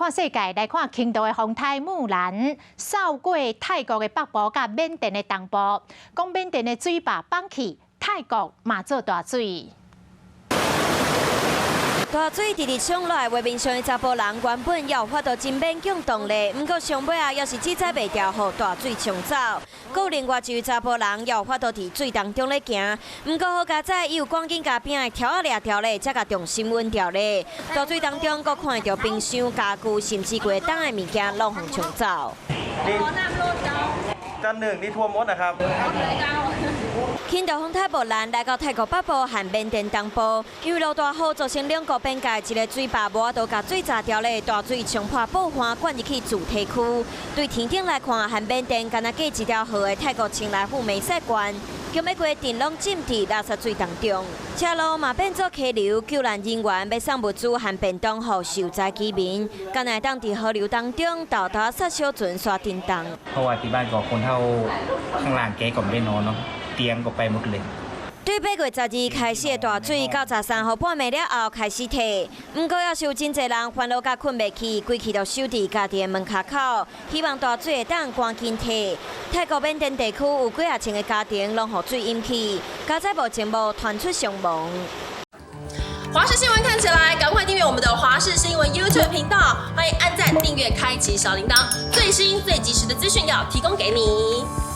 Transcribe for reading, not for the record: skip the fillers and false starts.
看世界，來看輕度的風颱木蘭，掃過泰國的北部佮緬甸的東部，講緬甸的水壩崩去，泰國嘛做大水。大水直直衝落來，畫面上的查埔人原本猶有法度真勉強動咧，毋過上尾啊，猶是志在袂牢，予大水沖走。閣有另外一位查埔人，猶有法度佇水當中咧行，毋過好佳哉，伊有趕緊共邊仔的柱仔掠牢咧，才共重心穩牢咧。大水當中，閣看著冰箱、家具，甚至規桶的物件攏予沖走。 ชั้นหนึ่งนี่ท่วมหมดนะครับ 輕度風颱木蘭來到泰國北部和緬甸東部，因為落大雨造成兩國邊界一个水壩無法度共水閘牢咧，大水衝破布岸灌入去住宅區。對天頂來看，和緬甸敢若隔一條河的泰國清萊府暝賽縣，今欲規鎮攏浸佇垃圾水當中，車路嘛變做溪流，救難人員欲送物資和便當予受災居民，敢若會當佇河流當中沓沓仔殺小船煞振動。 เพราะว่าที่บ้านก็คนเฒ่าข้างล่างแกก็ไม่ได้นอนเนาะเตียงก็ไปหมดเลย 對8月12開始的大水，到13號半暝了後開始退。毋過猶是有真濟人煩惱甲睏袂去，規氣都守佇家己的門跤口，希望大水會當趕緊退。泰國緬甸地區有幾仔千个家庭攏予水淹去，佳哉無前無傳出傷亡。華視新聞看起來，趕快訂閱我們的華視新聞 YouTube 頻道，歡迎按讚、訂閱、開啟小鈴鐺，最新最及時的資訊要提供給你。